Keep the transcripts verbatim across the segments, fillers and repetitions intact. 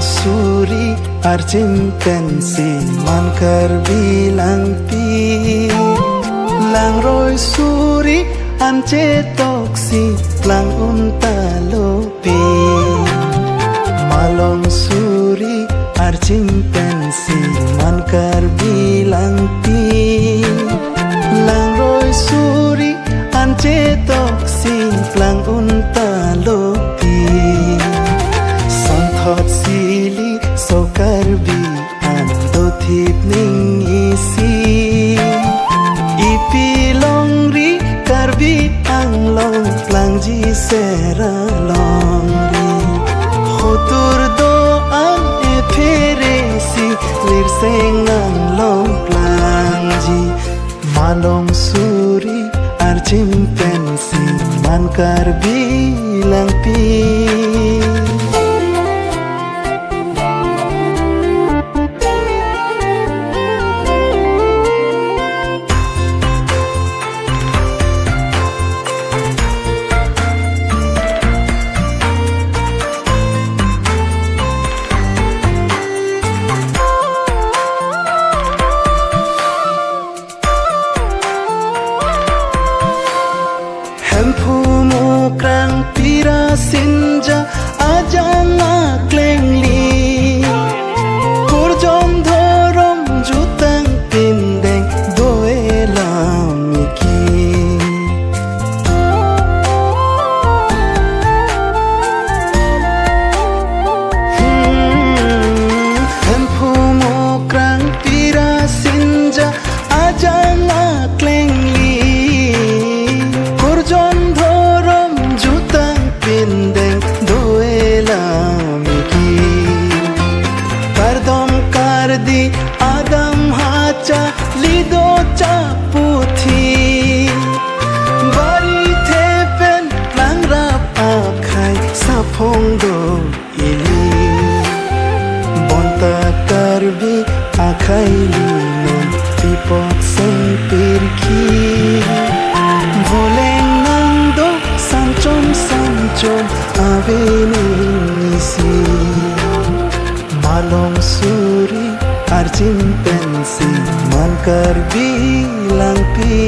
Suri archim pensi man Karbi Langpi, langroi suri an chetoksi lang untalo pi. Malong suri archim pensi man Karbi Langpi, langroi suri an chetoksi lang untalo pi. Santhot sili so Karbi an dothip ning isi, ipi longri Karbi Anglong plangji sera longri. Hotur do-an epheresi lirseng Anglong plangji. Malong suri archim pensi man Karbi Langpi. Hemphu Mukrang Pira Sinja ajang aklengli, Kurjon Dhorom Jutang Pindeng do-e lam iki. Hmm, Hemphu Mukrang Pira Sinja ajang aklengli, Kurjon Dhorom Jutang Pindeng do-e lam iki. Kardom kardi adam hacha lido chaputhi, bari thepen langrap akhai saphong do ili. Bonta Karbi akhai linon pipok seng pirki, voleng nangdo sanchom sanchom avening isi. Malong suri archim pensi man Karbi Langpi.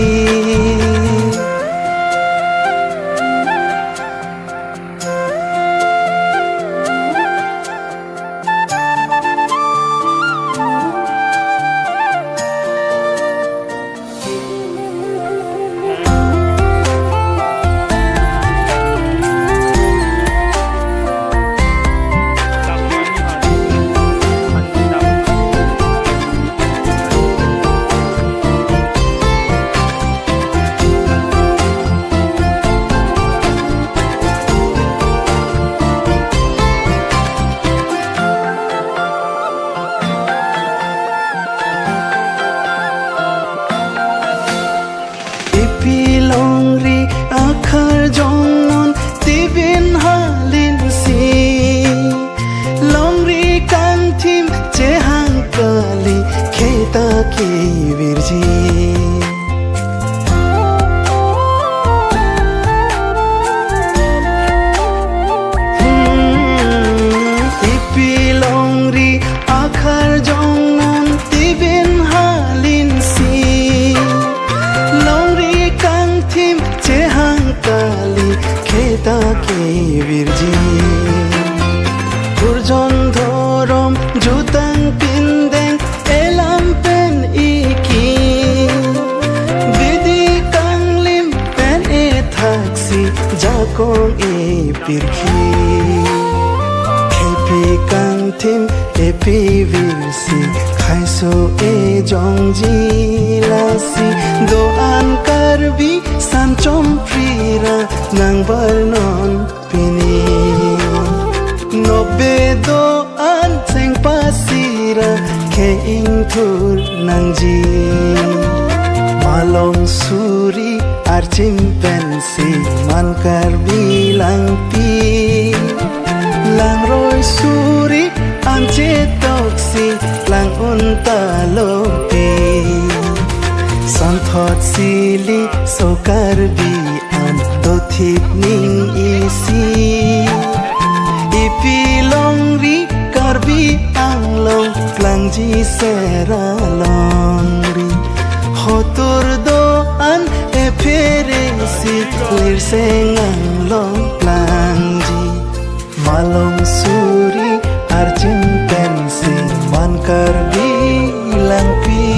Ipi longri akhar jongnon tibin halinsi, longri kangthim chehang kali kheta kevirji. Hmm, ipi longri akhar jongnon tibin halinsi, longri kangthim chehang kali kheta kevirji. Kurjon Dhorom Jutang Pindeng elam pen iki, bidi kanglim pen ethaksi jakong epirki. Kepi kangthim epivirsi khaiso ejongji lasi, do-an Karbi sanchom phrira nangbarnon pini. Nokbe do-an seng pasira ke ingthur nangji. Malong suri archim pensi man Karbi Langpi, langroi suri an chetoksi lang untalo pi. Santhot sili so Karbi an dothip ning isi, Chiser alongri hotur do-an ephere si lirseng anglong plangji. Malong suri arjin pensi man Karbi Langpi.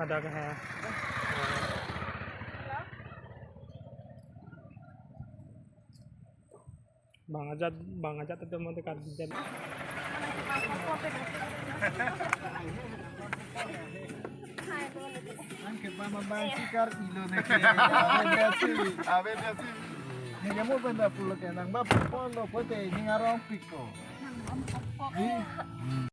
Ada kah? Bang ajat, bang ajat itu mau dekat bijak. Ang ke pa mabang sikar ilo ne ke. Abe dasi, abe dasi. Ni kamu benda pulo ke nang ba polo pote ni ngarong piko. Di.